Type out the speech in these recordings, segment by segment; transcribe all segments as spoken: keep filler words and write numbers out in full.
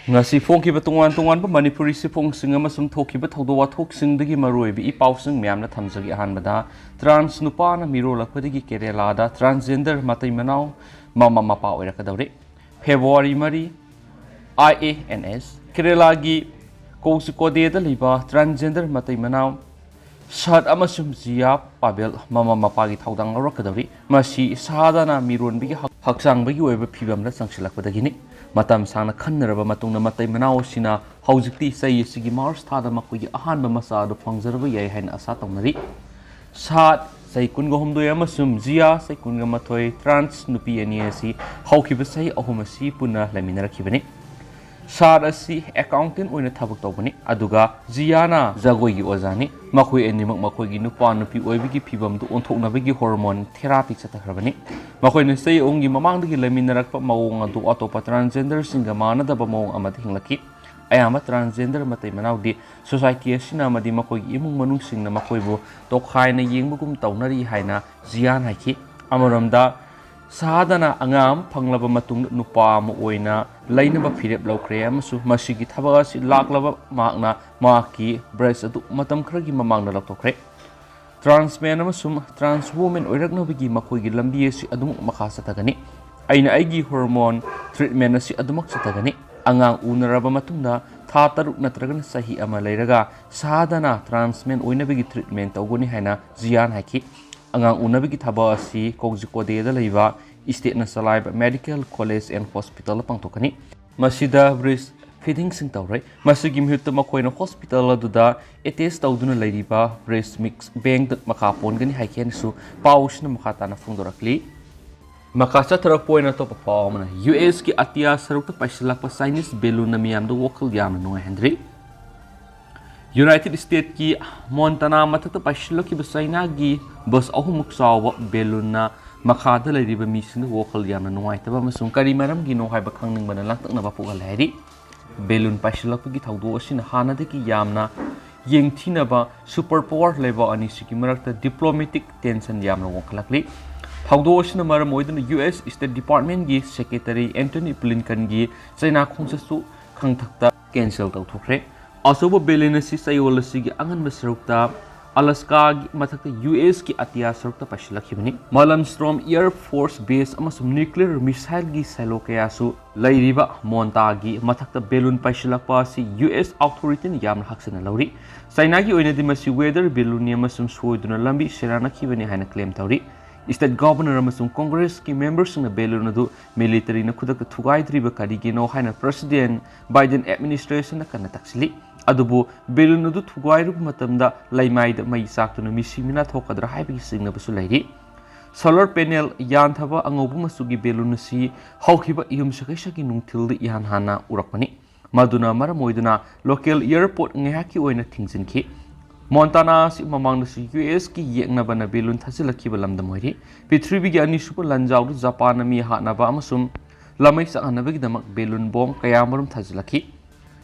ꯉꯁꯤ ꯐꯣꯡꯈꯤꯕ ꯇꯣꯉꯥꯟ ꯇꯣꯉꯥꯟꯕ ꯃꯅꯤꯄꯨꯔꯤ ꯁꯤꯐꯣꯡꯁꯤꯡ ꯑꯃꯁꯨꯡ ꯊꯣꯛꯈꯤꯕ ꯊꯧꯗꯣꯛ ꯋꯥꯊꯣꯛꯁꯤꯡꯗꯒꯤ ꯃꯔꯨꯑꯣꯏꯕ ꯏ ꯄꯥꯎꯁꯤꯡ ꯃꯌꯥꯝꯅ ꯊꯝꯖꯒꯦ꯫ ꯑꯍꯥꯟꯕꯗ, ꯇ꯭ꯔꯥꯟꯁ ꯅꯨꯄꯥꯅ ꯃꯤꯔꯣꯜꯂꯛꯄꯗꯒꯤ ꯀꯦꯔꯦꯂꯥꯗ ꯇ꯭ꯔꯥꯟꯁꯖꯦꯟꯗꯔ ꯃꯇꯩ ꯃꯅꯥꯎ ꯃꯃꯥ ꯃꯄꯥ ꯑꯣꯏꯔꯛꯀꯗꯧꯔꯤ꯫ ꯐꯦꯕ꯭ꯔꯨꯋꯥꯔꯤ ꯃꯔꯤ, I A N S, ꯀꯦꯔꯦꯂꯥꯒꯤ ꯀꯣꯖꯤꯀꯣꯗꯦꯗ ꯂꯩꯕ ꯇ꯭ꯔꯥꯟꯁꯖꯦꯟꯗꯔ ꯃꯇꯩ ꯃꯅꯥꯎ ꯁꯥꯠ ꯑꯃꯁꯨꯡ ꯖꯤꯌꯥ ꯄꯥꯕꯦꯜ ꯃꯃꯥ ꯃꯄꯥꯒꯤ ꯊꯧꯗꯥꯡ ꯂꯧꯔꯛꯀꯗꯧꯔꯤ꯫ ꯃꯁꯤ ꯁꯍꯥꯗꯥꯅ ꯃꯤꯔꯣꯟꯕꯒꯤ ꯍꯛ-, ꯍꯛꯆꯥꯡꯕꯒꯤ ꯑꯣꯏꯕ ꯐꯤꯕꯝꯗ ꯆꯪꯁꯤꯜꯂꯛꯄꯗꯒꯤꯅꯤ꯫ ꯃꯇꯝ ꯁꯥꯡꯅ ꯈꯟꯅꯔꯕ ꯃꯇꯨꯡꯗ ꯃꯇꯩ ꯃꯅꯥꯎ ꯑꯁꯤꯅ ꯍꯧꯖꯤꯛꯇꯤ ꯆꯍꯤ ꯑꯁꯤꯒꯤ ꯃꯥꯔꯆ ꯊꯥꯗ ꯃꯈꯣꯏꯒꯤ ꯑꯍꯥꯟꯕ ꯃꯆꯥ ꯑꯗꯨ ꯐꯪꯖꯔꯕ ꯌꯥꯏ ꯍꯥꯏꯅ ꯑꯁꯥ ꯇꯧꯅꯔꯤ꯫ ꯁꯥꯠ, ꯆꯍꯤ ꯀꯨꯟꯒ ꯍꯨꯝꯗꯣꯏ, ꯑꯃꯁꯨꯡ ꯖꯤꯌꯥ, ꯆꯍꯤ ꯀꯨꯟꯒ ꯃꯥꯊꯣꯏ, ꯇ꯭ꯔꯥꯟꯁ ꯅꯨꯄꯤ ꯑꯅꯤ ꯑꯁꯤ ꯍꯧꯈꯤꯕ ꯆꯍꯤ ꯑꯍꯨꯝ ꯑꯁꯤ ꯄꯨꯟꯅ ꯂꯩꯃꯤꯟꯅꯔꯛꯈꯤꯕꯅꯤ꯫ ꯁꯥꯠ ꯑꯁꯤ ꯑꯦꯀꯥꯎꯟꯇꯦꯟ ꯑꯣꯏꯅ ꯊꯕꯛ ꯇꯧꯕꯅꯤ, ꯑꯗꯨꯒ ꯖꯤꯌꯥꯅ ꯖꯒꯣꯏꯒꯤ ꯑꯣꯖꯥꯅꯤ꯫ ꯃꯈꯣꯏ ꯑꯅꯤꯃꯛ ꯃꯈꯣꯏꯒꯤ ꯅꯨꯄꯥ ꯅꯨꯄꯤ ꯑꯣꯏꯕꯒꯤ ꯐꯤꯕꯝꯗꯨ ꯑꯣꯟꯊꯣꯛꯅꯕꯒꯤ ꯍꯣꯔꯃꯣꯟ ꯊꯦꯔꯥꯄꯤ ꯆꯠꯊꯈ꯭ꯔꯕꯅꯤ꯫ ꯃꯈꯣꯏꯅ ꯆꯍꯤ ꯑꯍꯨꯝꯒꯤ ꯃꯃꯥꯡꯗꯒꯤ ꯂꯩꯃꯤꯟꯅꯔꯛꯄ ꯃꯑꯣꯡ ꯑꯗꯨ ꯑꯇꯣꯞꯄ ꯇ꯭ꯔꯥꯟꯁꯖꯦꯟꯗꯔꯁꯤꯡꯒ ꯃꯥꯟꯅꯗꯕ ꯃꯑꯣꯡ ꯑꯃꯗ ꯍꯤꯡꯂꯛꯈꯤ꯫ ꯑꯌꯥꯝꯕ ꯇ꯭ꯔꯥꯟꯁꯖꯦꯟꯗꯔ ꯃꯇꯩ ꯃꯅꯥꯎꯗꯤ ꯁꯣꯁꯥꯏꯇꯤ ꯑꯁꯤꯅ ꯑꯃꯗꯤ ꯃꯈꯣꯏꯒꯤ ꯏꯃꯨꯡ ꯃꯅꯨꯡꯁꯤꯡꯅ ꯃꯈꯣꯏꯕꯨ ꯇꯣꯈꯥꯏꯅ ꯌꯦꯡꯕꯒꯨꯝ ꯇꯧꯅꯔꯤ ꯍꯥꯏꯅ ꯖꯤꯌꯥꯟ ꯍꯥꯏꯈꯤ꯫ ꯑꯃꯔꯣꯝꯗ, ꯁꯍꯥꯗꯥꯅ ꯑꯉꯥꯡ ꯑꯃ ꯐꯪꯂꯕ ꯃꯇꯨꯡꯗ ꯅꯨꯄꯥ ꯑꯃ ꯑꯣꯏꯅ ꯂꯩꯅꯕ ꯐꯤꯔꯦꯞ ꯂꯧꯈ꯭ꯔꯦ ꯑꯃꯁꯨꯡ ꯃꯁꯤꯒꯤ ꯊꯕꯛ ꯑꯁꯤ ꯂꯥꯛꯂꯕ ꯃꯍꯥꯛꯅ ꯃꯍꯥꯛꯀꯤ ꯕ꯭ꯔꯦꯁ ꯑꯗꯨ ꯃꯇꯝ ꯈꯔꯒꯤ ꯃꯃꯥꯡꯗ ꯂꯧꯊꯣꯛꯈ꯭ꯔꯦ꯫ ꯇ꯭ꯔꯥꯟꯁ ꯃꯦꯟ ꯑꯃꯁꯨꯡ ꯇ꯭ꯔꯥꯟꯁ ꯋꯨꯃꯦꯟ ꯑꯣꯏꯔꯛꯅꯕꯒꯤ ꯃꯈꯣꯏꯒꯤ ꯂꯝꯕꯤ ꯑꯁꯤ ꯑꯗꯨꯃꯛ ꯃꯈꯥ ꯆꯠꯊꯒꯅꯤ꯫ ꯑꯩꯅ ꯑꯩꯒꯤ ꯍꯣꯔꯃꯣꯟ ꯇ꯭ꯔꯤꯠꯃꯦꯟ ꯑꯁꯤ ꯑꯗꯨꯃꯛ ꯆꯠꯊꯒꯅꯤ꯫ ꯑꯉꯥꯡ ꯎꯅꯔꯕ ꯃꯇꯨꯡꯗ ꯊꯥ ꯇꯔꯨꯛ ꯅꯠꯇ꯭ꯔꯒꯅ ꯆꯍꯤ ꯑꯃ ꯂꯩꯔꯒ ꯁꯍꯥꯗꯥꯅ ꯇ꯭ꯔꯥꯟꯁ ꯃꯦꯟ ꯑꯣꯏꯅꯕꯒꯤ ꯇ꯭ꯔꯤꯠꯃꯦꯟ ꯇꯧꯒꯅꯤ ꯍꯥꯏꯅ ꯖꯤꯌꯥꯟ ꯍꯥꯏꯈꯤ꯫ ꯑꯉꯥꯡ ꯎꯅꯕꯒꯤ ꯊꯕꯛ ꯑꯁꯤ ꯀꯣꯖꯤꯀꯣꯗꯦꯗ ꯂꯩꯕ ꯏꯁꯇꯦꯠꯅ ꯆꯂꯥꯏꯕ ꯃꯦꯗꯤꯀꯦꯜ ꯀꯣꯂꯦꯖ ꯑꯦꯟ ꯍꯣꯁꯄꯤꯇꯥꯜꯗ ꯄꯥꯡꯊꯣꯛꯀꯅꯤ꯫ ꯃꯁꯤꯗ ꯕ꯭ꯔꯦꯁ ꯐꯤꯗꯤꯡꯁꯤꯡ ꯇꯧꯔꯣꯏ꯫ ꯃꯁꯤꯒꯤ ꯃꯍꯨꯠꯇ ꯃꯈꯣꯏꯅ ꯍꯣꯁꯄꯤꯇꯥꯜ ꯑꯗꯨꯗ ꯑꯦꯇꯦꯆ ꯇꯧꯗꯨꯅ ꯂꯩꯔꯤꯕ ꯕ꯭ꯔꯦꯁ ꯃꯤꯛꯁ ꯕꯦꯡꯗ ꯃꯈꯥ ꯄꯣꯟꯒꯅꯤ ꯍꯥꯏꯈꯤ ꯍꯥꯏꯅꯁꯨ ꯄꯥꯎꯁꯤꯅ ꯃꯈꯥ ꯇꯥꯅ ꯐꯣꯡꯗꯣꯔꯛꯂꯤ꯫ ꯃꯈꯥ ꯆꯠꯊꯔꯛꯄ ꯑꯣꯏꯅ ꯑꯇꯣꯞꯄ ꯄꯥꯎ ꯑꯃꯅ, ꯌꯨ ꯑꯦꯁꯀꯤ ꯑꯇꯤꯌꯥ ꯁꯔꯨꯛꯇ ꯄꯥꯏꯁꯤꯜꯂꯛꯄ ꯆꯥꯏꯅꯤꯁ ꯕꯦꯂꯨꯟꯅ ꯃꯤꯌꯥꯝꯗ ꯋꯥꯈꯜ ꯌꯥꯝꯅ ꯅꯨꯡꯉꯥꯏꯍꯟꯗ꯭ꯔꯤ꯫ ꯌꯨꯅꯥꯏꯇꯦꯗ ꯏꯁꯇꯦꯠꯀꯤ ꯃꯣꯟꯇꯥꯅꯥ ꯃꯊꯛꯇ ꯄꯥꯏꯁꯤꯜꯂꯛꯈꯤꯕ ꯆꯥꯏꯅꯥꯒꯤ ꯕꯁ ꯑꯍꯨꯝꯃꯨꯛ ꯆꯥꯎꯕ ꯕꯦꯂꯨꯟꯅ ꯃꯈꯥꯗ ꯂꯩꯔꯤꯕ ꯃꯤꯁꯤꯡꯗ ꯋꯥꯈꯜ ꯌꯥꯝꯅ ꯅꯨꯡꯉꯥꯏꯇꯕ ꯑꯃꯁꯨꯡ ꯀꯔꯤ ꯃꯔꯝꯒꯤꯅꯣ ꯍꯥꯏꯕ ꯈꯪꯅꯤꯡꯕꯅ ꯂꯥꯡꯇꯛꯅꯕ ꯄꯣꯛꯍꯜꯂꯦ ꯍꯥꯏꯔꯤ꯫ ꯕꯦꯂꯨꯟ ꯄꯥꯏꯁꯤꯜꯂꯛꯄꯒꯤ ꯊꯧꯗꯣꯛ ꯑꯁꯤꯅ ꯍꯥꯟꯅꯗꯒꯤ ꯌꯥꯝꯅ ꯌꯦꯡꯊꯤꯅꯕ ꯁꯨꯄꯔ ꯄꯥꯋꯔ ꯂꯩꯕꯥꯛ ꯑꯅꯤꯁꯤꯒꯤ ꯃꯔꯛꯇ ꯗꯤꯄ꯭ꯂꯣꯃꯦꯇꯤꯛ ꯇꯦꯟꯁꯟ ꯌꯥꯝꯅ ꯋꯥꯡꯈꯠꯂꯛꯂꯤ꯫ ꯊꯧꯗꯣꯛ ꯑꯁꯤꯅ ꯃꯔꯝ ꯑꯣꯏꯗꯨꯅ ꯌꯨ ꯑꯦꯁ ꯏꯁꯇꯦꯠ ꯗꯤꯄꯥꯔꯠꯃꯦꯟꯒꯤ ꯁꯦꯀ꯭ꯔꯦꯇꯔꯤ ꯑꯦꯟꯊꯣꯅꯤ ꯕ꯭ꯂꯤꯟꯀꯟꯒꯤ ꯆꯥꯏꯅꯥ ꯈꯣꯡꯆꯠꯁꯨ ꯈꯪꯊꯛꯇ cancel ꯇꯧꯊꯣꯛꯈ꯭ꯔꯦ꯫ ꯑꯆꯧꯕ balloon ꯑꯁꯤ ꯆꯌꯣꯜ ꯑꯁꯤꯒꯤ ꯑꯉꯟꯕ ꯁꯔꯨꯛꯇ ꯑꯂꯥꯁꯀꯥꯒꯤ ꯃꯊꯛꯇ ꯌꯨ ꯑꯦꯁꯀꯤ ꯑꯇꯤꯌꯥ ꯁꯔꯨꯛꯇ ꯄꯥꯏꯁꯤꯜꯂꯛꯈꯤꯕꯅꯤ꯫ ꯃꯥꯂꯝ Storm Air Force Base ꯑꯃꯁꯨꯡ nuclear missileꯒꯤ silo ꯀꯌꯥꯁꯨ ꯂꯩꯔꯤꯕ ꯃꯣꯟꯇꯥꯒꯤ ꯃꯊꯛꯇ balloon ꯄꯥꯏꯁꯤꯜꯂꯛꯄ ꯑꯁꯤ ꯌꯨ ꯑꯦꯁ authorityꯅ ꯌꯥꯝꯅ ꯍꯛꯆꯟꯅ ꯂꯧꯔꯤ꯫ ꯆꯥꯏꯅꯥꯒꯤ ꯑꯣꯏꯅꯗꯤ ꯃꯁꯤ weather balloonꯅꯤ ꯑꯃꯁꯨꯡ ꯁꯣꯏꯗꯨꯅ ꯂꯝꯕꯤ ꯁꯤꯔꯥꯟꯅꯈꯤꯕꯅꯤ ꯍꯥꯏꯅ claim ꯇꯧꯔꯤ꯫ State Governor ꯑꯃꯁꯨꯡ Congressꯀꯤ memberꯁꯤꯡꯅ balloon ꯑꯗꯨ militaryꯅ ꯈꯨꯗꯛꯇ ꯊꯨꯒꯥꯏꯗ꯭ꯔꯤꯕ ꯀꯔꯤꯒꯤꯅꯣ ꯍꯥꯏꯅ President Biden administrationꯅ ꯀꯟꯅ ꯇꯛꯁꯤꯜꯂꯤ꯫ ꯑꯗꯨꯕꯨ balloon ꯑꯗꯨ ꯊꯨꯒꯥꯏꯔꯨꯕ ꯃꯇꯝꯗ ꯂꯩꯃꯥꯏꯗ ꯃꯩ ꯆꯥꯛꯇꯨꯅ ꯃꯤꯁꯤ ꯃꯤꯅꯥ ꯊꯣꯛꯀꯗ꯭ꯔꯥ ꯍꯥꯏꯕꯒꯤ ꯆꯤꯡꯅꯕꯁꯨ ꯂꯩꯔꯤ꯫ Solar panel ꯌꯥꯟꯊꯕ ꯑꯉꯧꯕ ꯃꯆꯨꯒꯤ balloon ꯑꯁꯤ ꯍꯧꯈꯤꯕ ꯌꯨꯝꯁꯀꯩꯁꯒꯤ ꯅꯨꯡꯊꯤꯜꯗ ꯏꯍꯥꯟ ꯍꯥꯟꯅ ꯎꯔꯛꯄꯅꯤ꯫ ꯃꯗꯨꯅ ꯃꯔꯝ ꯑꯣꯏꯗꯨꯅ local airport ꯉꯥꯏꯍꯥꯛꯀꯤ ꯑꯣꯏꯅ ꯊꯤꯡꯖꯤꯟꯈꯤ꯫ ꯃꯣꯟꯇꯥꯅꯥ ꯑꯁꯤ ꯃꯃꯥꯡꯗꯁꯨ ꯌꯨ ꯑꯦꯁꯀꯤ ꯌꯦꯛꯅꯕꯅ balloon ꯊꯥꯖꯤꯜꯂꯛꯈꯤꯕ ꯂꯝꯗꯝ ꯑꯣꯏꯔꯤ꯫ ꯄ꯭ꯔꯤꯊꯤꯕꯤꯒꯤ ꯑꯅꯤꯁꯨꯕ ꯂꯥꯟꯖꯥꯎꯗ ꯖꯄꯥꯟꯅ ꯃꯤ ꯍꯥꯠꯅꯕ ꯑꯃꯁꯨꯡ ꯂꯃꯩ ꯆꯥꯛꯍꯟꯅꯕꯒꯤꯗꯃꯛ balloon bomb ꯀꯌꯥ ꯃꯔꯨꯝ ꯊꯥꯖꯤꯜꯂꯛꯈꯤ꯫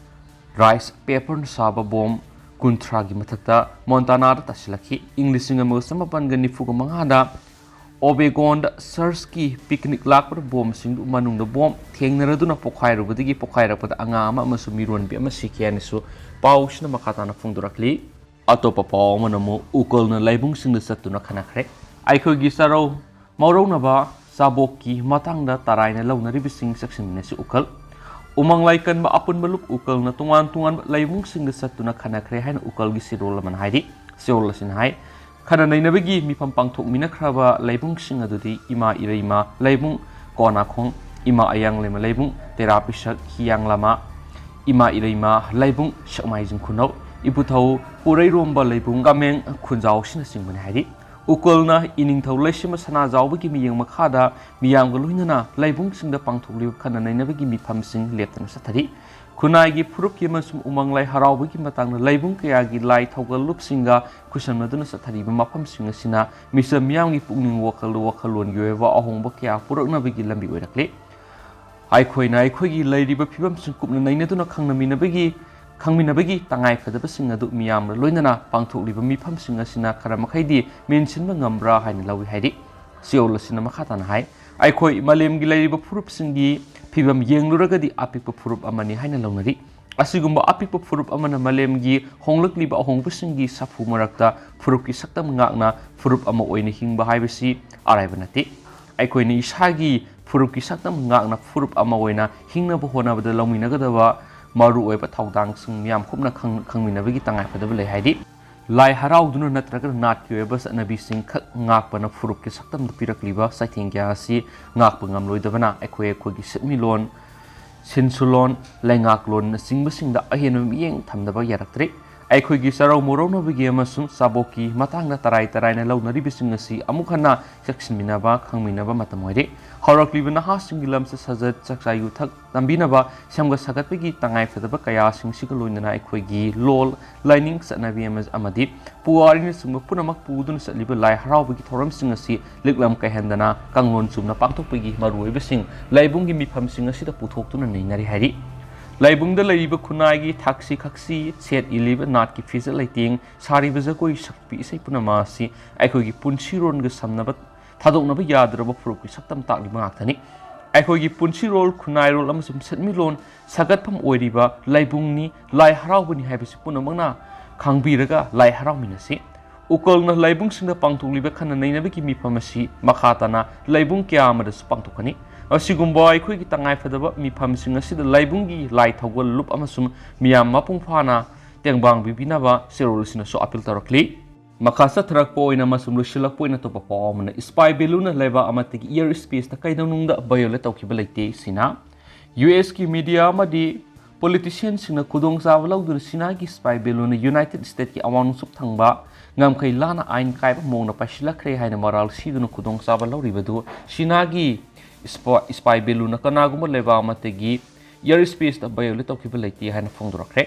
Rice paperꯅ ꯁꯥꯕ bomb ꯀꯨꯟꯊ꯭ꯔꯥꯒꯤ ꯃꯊꯛꯇ ꯃꯣꯟꯇꯥꯅꯥꯗ ꯇꯥꯁꯤꯜꯂꯛꯈꯤ꯫ ꯏꯪ ꯂꯤꯁꯤꯡ ꯑꯃꯒ ꯆꯃꯥꯄꯟꯒ ꯅꯤꯐꯨꯒ ꯃꯉꯥꯗ Obregonꯗ churchꯀꯤ picnic ꯂꯥꯛꯄꯗ bombꯁꯤꯡꯗꯨ ꯃꯅꯨꯡꯗ bomb ꯊꯦꯡꯅꯔꯗꯨꯅ ꯄꯣꯈꯥꯏꯔꯨꯕꯗꯒꯤ ꯄꯣꯈꯥꯏꯔꯛꯄꯗ ꯑꯉꯥꯡ ꯑꯃ ꯑꯃꯁꯨꯡ ꯃꯤꯔꯣꯟꯕꯤ ꯑꯃ ꯁꯤꯈꯤ ꯍꯥꯏꯅꯁꯨ ꯄꯥꯎꯁꯤꯅ ꯃꯈꯥ ꯇꯥꯅ ꯐꯣꯡꯗꯣꯔꯛꯂꯤ꯫ ꯑꯇꯣꯞꯄ ꯄꯥꯎ ꯑꯃꯅ ꯑꯃꯨꯛ ꯎꯀꯜꯅ ꯂꯥꯏꯕꯨꯡꯁꯤꯡꯗ ꯆꯠꯇꯨꯅ ꯈꯟꯅꯈ꯭ꯔꯦ꯫ ꯑꯩꯈꯣꯏꯒꯤ ꯆꯥꯔꯧ ꯃꯧꯔꯧꯅꯕ ꯆꯥꯕꯣꯛꯀꯤ ꯃꯇꯥꯡꯗ ꯇꯔꯥꯏꯅ ꯂꯧꯅꯔꯤꯕꯁꯤꯡ ꯆꯦꯛꯁꯤꯟꯃꯤꯟꯅꯁꯤ ꯎꯀꯜ꯫ ꯎꯃꯪ ꯂꯥꯏ ꯀꯟꯕ ꯑꯄꯨꯟꯕ ꯂꯨꯞ ꯎꯀꯜꯅ ꯇꯣꯉꯥꯟ ꯇꯣꯉꯥꯟꯕ ꯂꯥꯏꯕꯨꯡꯁꯤꯡꯗ ꯆꯠꯇꯨꯅ ꯈꯟꯅꯈ꯭ꯔꯦ ꯍꯥꯏꯅ ꯎꯀꯜꯒꯤ ꯆꯦꯔꯣꯜ ꯑꯃꯅ ꯍꯥꯏꯔꯤ꯫ ꯆꯦꯔꯣꯜ ꯑꯁꯤꯅ ꯍꯥꯏ, ꯈꯟꯅ ꯅꯩꯅꯕꯒꯤ ꯃꯤꯐꯝ ꯄꯥꯡꯊꯣꯛꯃꯤꯟꯅꯈ꯭ꯔꯕ ꯂꯥꯏꯕꯨꯡꯁꯤꯡ ꯑꯗꯨꯗꯤ ꯏꯃꯥ ꯏꯔꯩꯃ ꯂꯥꯏꯕꯨꯡ ꯀꯣꯅꯥꯈꯣꯡ, ꯏꯃꯥ ꯑꯌꯥꯡꯂꯩꯃ ꯂꯥꯏꯕꯨꯡ ꯇꯦꯔꯥ ꯄꯤꯁꯛ ꯍꯤꯌꯥꯡꯂꯥꯃꯥ, ꯏꯃꯥ ꯏꯔꯩꯃ ꯂꯥꯏꯕꯨꯡ ꯁꯦꯛꯃꯥꯏꯖꯤꯡ ꯈꯨꯅꯧ, ꯏꯄꯨꯊꯧ ꯄꯨꯔꯩꯔꯣꯝꯕ ꯂꯥꯏꯕꯨꯡ ꯀꯥꯃꯦꯡ ꯈꯨꯟꯖꯥꯎ ꯑꯁꯤꯅꯆꯤꯡꯕꯅꯤ ꯍꯥꯏꯔꯤ꯫ ꯎꯀꯜꯅ ꯏꯅꯤꯡꯊꯧ ꯂꯩꯁꯦꯝꯕ ꯁꯅꯥꯖꯥꯎꯕꯒꯤ ꯃꯤꯠꯌꯦꯡ ꯃꯈꯥꯗ ꯃꯤꯌꯥꯝꯒ ꯂꯣꯏꯅꯅ ꯂꯥꯏꯕꯨꯡꯁꯤꯡꯗ ꯄꯥꯡꯊꯣꯛꯂꯤꯕ ꯈꯟꯅ ꯅꯩꯅꯕꯒꯤ ꯃꯤꯐꯝꯁꯤꯡ ꯂꯦꯞꯇꯅ ꯆꯠꯊꯔꯤ꯫ ꯈꯨꯟꯅꯥꯏꯒꯤ ꯐꯨꯔꯨꯞꯀꯤ ꯑꯃꯁꯨꯡ ꯎꯃꯪ ꯂꯥꯏ ꯍꯔꯥꯎꯕꯒꯤ ꯃꯇꯥꯡꯗ ꯂꯥꯏꯕꯨꯡ ꯀꯌꯥꯒꯤ ꯂꯥꯏ ꯊꯧꯒꯜ ꯂꯨꯞꯁꯤꯡꯒ ꯈꯨꯠꯁꯝꯅꯗꯨꯅ ꯆꯠꯊꯔꯤꯕ ꯃꯐꯝꯁꯤꯡ ꯑꯁꯤꯅ ꯃꯤꯆꯝ ꯃꯤꯌꯥꯝꯒꯤ ꯄꯨꯛꯅꯤꯡ ꯋꯥꯈꯜꯗ ꯋꯥꯈꯜꯂꯣꯟꯒꯤ ꯑꯣꯏꯕ ꯑꯍꯣꯡꯕ ꯀꯌꯥ ꯄꯨꯔꯛꯅꯕꯒꯤ ꯂꯝꯕꯤ ꯑꯣꯏꯔꯛꯂꯤ꯫ ꯑꯩꯈꯣꯏꯅ ꯑꯩꯈꯣꯏꯒꯤ ꯂꯩꯔꯤꯕ ꯐꯤꯕꯝꯁꯤꯡ ꯀꯨꯞꯅ ꯅꯩꯅꯗꯨꯅ ꯈꯪꯅꯃꯤꯟꯅꯕꯒꯤ, ꯈꯪꯃꯤꯟꯅꯕꯒꯤ ꯇꯉꯥꯏ ꯐꯗꯕꯁꯤꯡ ꯑꯗꯨ ꯃꯤꯌꯥꯝꯒ ꯂꯣꯏꯅꯅ ꯄꯥꯡꯊꯣꯛꯂꯤꯕ ꯃꯤꯐꯝꯁꯤꯡ ꯑꯁꯤꯅ ꯈꯔ ꯃꯈꯩꯗꯤ ꯃꯦꯟꯁꯤꯟꯕ ꯉꯝꯕ꯭ꯔꯥ ꯍꯥꯏꯅ ꯂꯧꯏ ꯍꯥꯏꯔꯤ꯫ ꯆꯦꯔꯣꯜ ꯑꯁꯤꯅ ꯃꯈꯥ ꯇꯥꯅ ꯍꯥꯏ, ꯑꯩꯈꯣꯏ ꯃꯥꯂꯦꯝꯒꯤ ꯂꯩꯔꯤꯕ ꯐꯨꯔꯨꯞꯁꯤꯡꯒꯤ ꯐꯤꯕꯝ ꯌꯦꯡꯂꯨꯔꯒꯗꯤ ꯑꯄꯤꯛꯄ ꯐꯨꯔꯨꯞ ꯑꯃꯅꯤ ꯍꯥꯏꯅ ꯂꯧꯅꯔꯤ꯫ ꯑꯁꯤꯒꯨꯝꯕ ꯑꯄꯤꯛꯄ ꯐꯨꯔꯨꯞ ꯑꯃꯅ ꯃꯥꯂꯦꯝꯒꯤ ꯍꯣꯡꯂꯛꯂꯤꯕ ꯑꯍꯣꯡꯕꯁꯤꯡꯒꯤ ꯁꯥꯐꯨ ꯃꯔꯛꯇ ꯐꯨꯔꯨꯞꯀꯤ ꯁꯛꯇꯝ ꯉꯥꯛꯅ ꯐꯨꯔꯨꯞ ꯑꯃ ꯑꯣꯏꯅ ꯍꯤꯡꯕ ꯍꯥꯏꯕꯁꯤ ꯑꯔꯥꯏꯕ ꯅꯠꯇꯦ꯫ ꯑꯩꯈꯣꯏꯅ ꯏꯁꯥꯒꯤ ꯐꯨꯔꯨꯞꯀꯤ ꯁꯛꯇꯝ ꯉꯥꯛꯅ ꯐꯨꯔꯨꯞ ꯑꯃ ꯑꯣꯏꯅ ꯍꯤꯡꯅꯕ ꯍꯣꯠꯅꯕꯗ ꯂꯧꯃꯤꯟꯅꯒꯗꯕ ꯃꯔꯨꯑꯣꯏꯕ ꯊꯧꯗꯥꯡꯁꯤꯡ ꯃꯤꯌꯥꯝ ꯀꯨꯞꯅ ꯈꯪ-, ꯈꯪꯃꯤꯟꯅꯕꯒꯤ ꯇꯉꯥꯏꯐꯗꯕ ꯂꯩ ꯍꯥꯏꯔꯤ꯫ ꯂꯥꯏ ꯍꯔꯥꯎꯗꯨꯅ ꯅꯠꯇ꯭ꯔꯒ ꯅꯥꯠꯀꯤ ꯑꯣꯏꯕ ꯆꯠꯅꯕꯤꯁꯤꯡ ꯈꯛ ꯉꯥꯛꯄꯅ ꯐꯨꯔꯨꯞꯀꯤ ꯁꯛꯇꯝꯗ ꯄꯤꯔꯛꯂꯤꯕ ꯆꯩꯊꯦꯡ ꯀꯌꯥ ꯑꯁꯤ ꯉꯥꯛꯄ ꯉꯝꯂꯣꯏꯗꯕꯅ ꯑꯩꯈꯣꯏ ꯑꯩꯈꯣꯏꯒꯤ ꯁꯦꯟꯃꯤꯠꯂꯣꯟ, ꯁꯤꯟꯁꯨꯂꯣꯟ, ꯂꯩꯉꯥꯛꯂꯣꯟꯅꯆꯤꯡꯕꯁꯤꯡꯗ ꯑꯍꯦꯟꯕ ꯃꯤꯠꯌꯦꯡ ꯊꯝꯗꯕ ꯌꯥꯔꯛꯇ꯭ꯔꯦ꯫ ꯑꯩꯈꯣꯏꯒꯤ ꯆꯥꯔꯧ ꯃꯧꯔꯧꯅꯕꯒꯤ ꯑꯃꯁꯨꯡ ꯆꯥꯕꯣꯛꯀꯤ ꯃꯇꯥꯡꯗ ꯇꯔꯥꯏ ꯇꯔꯥꯏꯅ ꯂꯧꯅꯔꯤꯕꯁꯤꯡ ꯑꯁꯤ ꯑꯃꯨꯛ ꯍꯟꯅ ꯆꯦꯛꯁꯤꯟꯃꯤꯟꯅꯕ, ꯈꯪꯃꯤꯟꯅꯕ ꯃꯇꯝ ꯑꯣꯏꯔꯦ꯫ ꯍꯧꯔꯛꯂꯤꯕ ꯅꯍꯥꯁꯤꯡꯒꯤ ꯂꯝꯆꯠ ꯁꯥꯖꯠ, ꯆꯥꯛꯆꯥ ꯌꯨꯊꯛ ꯇꯝꯕꯤꯅꯕ, ꯁꯦꯝꯒꯠ ꯁꯥꯒꯠꯄꯒꯤ ꯇꯉꯥꯏꯐꯗꯕ ꯀꯌꯥꯁꯤꯡꯁꯤꯒ ꯂꯣꯏꯅꯅ ꯑꯩꯈꯣꯏꯒꯤ ꯂꯣꯜ, ꯂꯥꯏꯅꯤꯡ, ꯆꯠꯅꯕꯤ ꯑꯃ-, ꯑꯃꯗꯤ ꯄꯨꯋꯥꯔꯤꯅꯆꯤꯡꯕ ꯄꯨꯝꯅꯃꯛ ꯄꯨꯗꯨꯅ ꯆꯠꯂꯤꯕ ꯂꯥꯏ ꯍꯔꯥꯎꯕꯒꯤ ꯊꯧꯔꯝꯁꯤꯡ ꯑꯁꯤ ꯂꯤꯛꯂꯝ ꯀꯥꯏꯍꯟꯗꯅ ꯀꯥꯡꯂꯣꯟ ꯆꯨꯝꯅ ꯄꯥꯡꯊꯣꯛꯄꯒꯤ ꯃꯔꯨꯑꯣꯏꯕꯁꯤꯡ ꯂꯥꯏꯕꯨꯡꯒꯤ ꯃꯤꯐꯝꯁꯤꯡ ꯑꯁꯤꯗ ꯄꯨꯊꯣꯛꯇꯨꯅ ꯅꯩꯅꯔꯤ ꯍꯥꯏꯔꯤ꯫ ꯂꯥꯏꯕꯨꯡꯗ ꯂꯩꯔꯤꯕ ꯈꯨꯟꯅꯥꯏꯒꯤ ꯊꯛꯁꯤ ꯈꯥꯁꯤ, ꯁꯦꯠ ꯏꯜꯂꯤꯕ ꯅꯥꯠꯀꯤ ꯐꯤꯖꯦꯠ ꯂꯩꯇꯦꯡ, ꯁꯥꯔꯤꯕ ꯖꯒꯣꯏ, ꯁꯛꯄꯤ ꯏꯁꯩ ꯄꯨꯝꯅꯃꯛ ꯑꯁꯤ ꯑꯩꯈꯣꯏꯒꯤ ꯄꯨꯟꯁꯤꯔꯣꯟꯒ ꯁꯝꯅꯕ, ꯊꯥꯗꯣꯛꯅꯕ ꯌꯥꯗ꯭ꯔꯕ ꯐꯨꯔꯨꯞꯀꯤ ꯁꯛꯇꯝ ꯇꯥꯛꯂꯤꯕ ꯉꯥꯛꯇꯅꯤ꯫ ꯑꯩꯈꯣꯏꯒꯤ ꯄꯨꯟꯁꯤꯔꯣꯜ, ꯈꯨꯟꯅꯥꯏꯔꯣꯜ ꯑꯃꯁꯨꯡ ꯁꯦꯟꯃꯤꯠꯂꯣꯟ ꯁꯥꯒꯠꯐꯝ ꯑꯣꯏꯔꯤꯕ ꯂꯥꯏꯕꯨꯡꯅꯤ, ꯂꯥꯏ ꯍꯔꯥꯎꯕꯅꯤ ꯍꯥꯏꯕꯁꯤ ꯄꯨꯝꯅꯃꯛꯅ ꯈꯪꯕꯤꯔꯒ ꯂꯥꯏ ꯍꯔꯥꯎꯃꯤꯟꯅꯁꯤ꯫ ꯎꯀꯜꯅ ꯂꯥꯏꯕꯨꯡꯁꯤꯡꯗ ꯄꯥꯡꯊꯣꯛꯂꯤꯕ ꯈꯟꯅ ꯅꯩꯅꯕꯒꯤ ꯃꯤꯐꯝ ꯑꯁꯤ ꯃꯈꯥ ꯇꯥꯅ ꯂꯥꯏꯕꯨꯡ ꯀꯌꯥ ꯑꯃꯗꯁꯨ ꯄꯥꯡꯊꯣꯛꯀꯅꯤ꯫ ꯑꯁꯤꯒꯨꯝꯕ ꯑꯩꯈꯣꯏꯒꯤ ꯇꯉꯥꯏꯐꯗꯕ ꯃꯤꯐꯝꯁꯤꯡ ꯑꯁꯤꯗ ꯂꯥꯏꯕꯨꯡꯒꯤ ꯂꯥꯏ ꯊꯧꯒꯜ ꯂꯨꯞ ꯑꯃꯁꯨꯡ ꯃꯤꯌꯥꯝ ꯃꯄꯨꯡ ꯐꯥꯅ ꯇꯦꯡꯕꯥꯡ ꯄꯤꯕꯤꯅꯕ ꯆꯦꯔꯣꯜ ꯑꯁꯤꯅꯁꯨ ꯑꯥꯄꯤꯜ ꯇꯧꯔꯛꯂꯤ꯫ ꯃꯈꯥ ꯆꯠꯊꯔꯛꯄ ꯑꯣꯏꯅ ꯑꯃꯁꯨꯡ ꯂꯣꯏꯁꯤꯜꯂꯛꯄ ꯑꯣꯏꯅ ꯑꯇꯣꯞꯄ ꯄꯥꯎ ꯑꯃꯅ, ꯏꯁꯄꯥꯏ ꯕꯦꯂꯨꯟꯅ ꯂꯩꯕꯥꯛ ꯑꯃꯠꯇꯒꯤ ꯏꯌꯔ ꯁ꯭ꯄꯦꯁꯇ ꯀꯩꯗꯧꯅꯨꯡꯗ ꯚꯥꯏꯑꯣꯂꯦꯠ ꯇꯧꯈꯤꯕ ꯂꯩꯇꯦ꯫ ꯁꯤꯅ ꯌꯨ ꯑꯦꯁꯀꯤ ꯃꯤꯗꯤꯌꯥ ꯑꯃꯗꯤ ꯄꯣꯂꯤꯇꯤꯁꯤꯌꯟꯁꯤꯡꯅ ꯈꯨꯗꯣꯡꯆꯥꯕ ꯂꯧꯗꯨꯅ ꯆꯤꯅꯥꯒꯤ ꯏꯁꯄꯥꯏ ꯕꯦꯂꯨꯟꯅ ꯌꯨꯅꯥꯏꯇꯦꯗ ꯁ꯭ꯇꯦꯠꯀꯤ ꯑꯋꯥꯡ ꯅꯣꯡꯆꯨꯞ ꯊꯪꯕ ꯉꯝꯈꯩ ꯂꯥꯟꯅ ꯑꯥꯏꯟ ꯀꯥꯏꯕ ꯃꯑꯣꯡꯗ ꯄꯥꯏꯁꯤꯜꯂꯛꯈ꯭ꯔꯦ ꯍꯥꯏꯅ ꯃꯔꯥꯜ ꯁꯤꯗꯨꯅ ꯈꯨꯗꯣꯡꯆꯥꯕ ꯂꯧꯔꯤꯕꯗꯨ ꯆꯤꯅꯥꯒꯤ ꯏꯁꯄꯥ-, ꯏꯁꯄꯥꯏ ꯕꯦꯂꯨꯟꯅ ꯀꯅꯥꯒꯨꯝꯕ ꯂꯩꯕꯥꯛ ꯑꯃꯠꯇꯒꯤ ꯏꯌꯔ ꯁ꯭ꯄꯦꯁꯇ ꯚꯥꯏꯑꯣꯂꯦꯠ ꯇꯧꯈꯤꯕ ꯂꯩꯇꯦ ꯍꯥꯏꯅ ꯐꯣꯡꯗꯣꯔꯛꯈ꯭ꯔꯦ꯫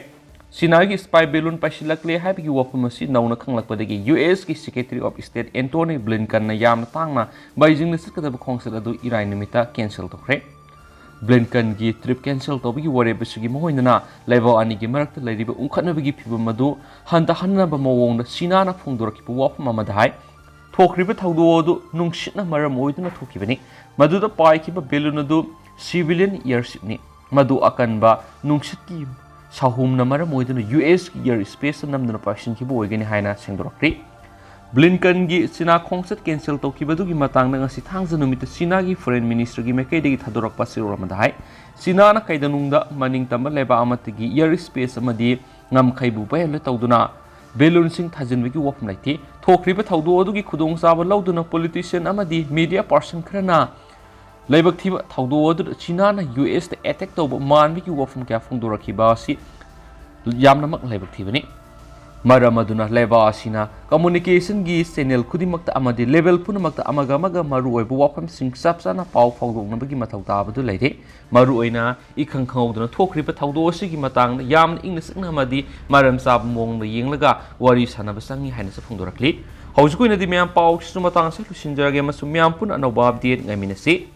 ꯆꯤꯅꯥꯒꯤ ꯏꯁꯄꯥꯏ ꯕꯦꯂꯨꯟ ꯄꯥꯏꯁꯤꯜꯂꯛꯂꯦ ꯍꯥꯏꯕꯒꯤ ꯋꯥꯐꯝ ꯑꯁꯤ ꯅꯧꯅ ꯈꯪꯂꯛꯄꯗꯒꯤ ꯌꯨ ꯑꯦꯁꯀꯤ ꯁꯦꯀ꯭ꯔꯦꯇꯔꯤ ꯑꯣꯐ ꯁ꯭ꯇꯦꯠ ꯑꯦꯟꯇꯣꯅꯤ ꯕ꯭ꯂꯤꯟꯀꯟꯅ ꯌꯥꯝꯅ ꯇꯥꯡꯅ ꯕꯩꯖꯤꯡꯗ ꯆꯠꯀꯗꯕ ꯈꯣꯡꯆꯠ ꯑꯗꯨ ꯏꯔꯥꯏ ꯅꯨꯃꯤꯠꯇ ꯀꯦꯟꯁꯦꯜ ꯇꯧꯈ꯭ꯔꯦ꯫ ꯕ꯭ꯂꯤꯟꯀꯟꯒꯤ ꯇ꯭ꯔꯤꯞ ꯀꯦꯟꯁꯦꯜ ꯇꯧꯕꯒꯤ ꯋꯥꯔꯦꯞ ꯑꯁꯤꯒꯤ ꯃꯈꯣꯏꯅꯅ ꯂꯩꯕꯥꯛ ꯑꯅꯤꯒꯤ ꯃꯔꯛꯇ ꯂꯩꯔꯤꯕ ꯎꯪꯈꯠꯅꯕꯒꯤ ꯐꯤꯚꯝ ꯑꯗꯨ ꯍꯟꯊꯍꯟꯅꯕ ꯃꯑꯣꯡꯗ ꯆꯤꯅꯥꯅ ꯐꯣꯡꯗꯣꯔꯛꯈꯤꯕ ꯋꯥꯐꯝ ꯑꯃꯗ ꯍꯥꯏ, ꯊꯣꯛꯈ꯭ꯔꯤꯕ ꯊꯧꯗꯣꯛ ꯑꯗꯨ ꯅꯨꯡꯁꯤꯠꯅ ꯃꯔꯝ ꯑꯣꯏꯗꯨꯅ ꯊꯣꯛꯈꯤꯕꯅꯤ꯫ ꯃꯗꯨꯗ ꯄꯥꯏꯈꯤꯕ balloon ꯑꯗꯨ civilian airshipꯅꯤ꯫ ꯃꯗꯨ ꯑꯀꯟꯕ ꯅꯨꯡꯁꯤꯠꯀꯤ ꯁꯥꯍꯨꯝꯅ ꯃꯔꯝ ꯑꯣꯏꯗꯨꯅ U S ꯀꯤ air spaceꯇ ꯅꯝꯗꯨꯅ ꯄꯥꯏꯁꯤꯟꯈꯤꯕ ꯑꯣꯏꯒꯅꯤ ꯍꯥꯏꯅ ꯁꯦꯡꯗꯣꯔꯛꯈ꯭ꯔꯤ꯫ ꯕ꯭ꯂꯤꯟꯀꯟꯒꯤ ꯆꯤꯅꯥ ꯈꯣꯡꯆꯠ cancel ꯇꯧꯈꯤꯕ ꯑꯗꯨꯒꯤ ꯃꯇꯥꯡꯗ ꯉꯁꯤ ꯊꯥꯡꯖ ꯅꯨꯃꯤꯠꯇ ꯆꯤꯅꯥꯒꯤ foreign ministerꯒꯤ ꯃꯥꯏꯀꯩꯗꯒꯤ ꯊꯥꯗꯣꯔꯛꯄ ꯆꯦꯔꯣꯜ ꯑꯃꯗ ꯍꯥꯏ, ꯆꯤꯅꯥꯅ ꯀꯩꯗꯧꯅꯨꯡꯗ ꯃꯅꯤꯡ ꯇꯝꯕ ꯂꯩꯕꯥꯛ ꯑꯃꯠꯇꯒꯤ air space ꯑꯃꯗꯤ ꯉꯝꯈꯩꯕꯨ ꯄꯥꯏꯍꯜꯂꯣꯏ ꯇꯧꯗꯨꯅ balloonꯁꯤꯡ ꯊꯥꯖꯤꯟꯕꯒꯤ ꯋꯥꯐꯝ ꯂꯩꯇꯦ꯫ ꯊꯣꯛꯈ꯭ꯔꯤꯕ ꯊꯧꯗꯣꯛ ꯑꯗꯨꯒꯤ ꯈꯨꯗꯣꯡꯆꯥꯕ ꯂꯧꯗꯨꯅ politician ꯑꯃꯗꯤ media person ꯈꯔꯅ ꯂꯥꯏꯕꯛ ꯊꯤꯕ ꯊꯧꯗꯣꯛ ꯑꯗꯨꯗ ꯆꯤꯅꯥꯅ U S ꯇ attack ꯇꯧꯕ ꯃꯥꯟꯕꯒꯤ ꯋꯥꯐꯝ ꯀꯌꯥ ꯐꯣꯡꯗꯣꯔꯛꯈꯤꯕ ꯑꯁꯤ ꯌꯥꯝꯅꯃꯛ ꯂꯥꯏꯕꯛ ꯊꯤꯕꯅꯤ꯫ ꯃꯔꯝ ꯑꯗꯨꯅ ꯂꯩꯕꯥꯛ ꯑꯁꯤꯅ communicationꯒꯤ channel ꯈꯨꯗꯤꯡꯃꯛꯇ ꯑꯃꯗꯤ level ꯄꯨꯝꯅꯃꯛꯇ ꯑꯃꯒ ꯑꯃꯒ ꯃꯔꯨꯑꯣꯏꯕ ꯋꯥꯐꯝꯁꯤꯡ ꯆꯞ ꯆꯥꯅ ꯄꯥꯎ ꯐꯥꯎꯗꯣꯛꯅꯕꯒꯤ ꯃꯊꯧ ꯇꯥꯕꯗꯨ ꯂꯩꯔꯦ꯫ ꯃꯔꯨꯑꯣꯏꯅ ꯏꯈꯪ ꯈꯪꯍꯧꯗꯅ ꯊꯣꯛꯈ꯭ꯔꯤꯕ ꯊꯧꯗꯣꯛ ꯑꯁꯤꯒꯤ ꯃꯇꯥꯡꯗ ꯌꯥꯝꯅ ꯏꯪꯅ ꯆꯤꯛꯅ ꯑꯃꯗꯤ ꯃꯔꯝ ꯆꯥꯕ ꯃꯑꯣꯡꯗ ꯌꯦꯡꯂꯒ ꯋꯥꯔꯤ ꯁꯥꯟꯅꯕ ꯆꯪꯏ ꯍꯥꯏꯅꯁꯨ ꯐꯣꯡꯗꯣꯔꯛꯂꯤ꯫ ꯍꯧꯖꯤꯛ ꯑꯣꯏꯅꯗꯤ ꯃꯌꯥꯝ ꯄꯥꯎꯁꯤꯁꯨ ꯃꯇꯥꯡ ꯑꯁꯤꯗ ꯂꯣꯏꯁꯤꯟꯖꯔꯒꯦ ꯑꯃꯁꯨꯡ ꯃꯌꯥꯝ ꯄꯨꯟꯅ ꯑꯅꯧꯕ update ꯉꯥꯏꯃꯤꯟꯅꯁꯤ꯫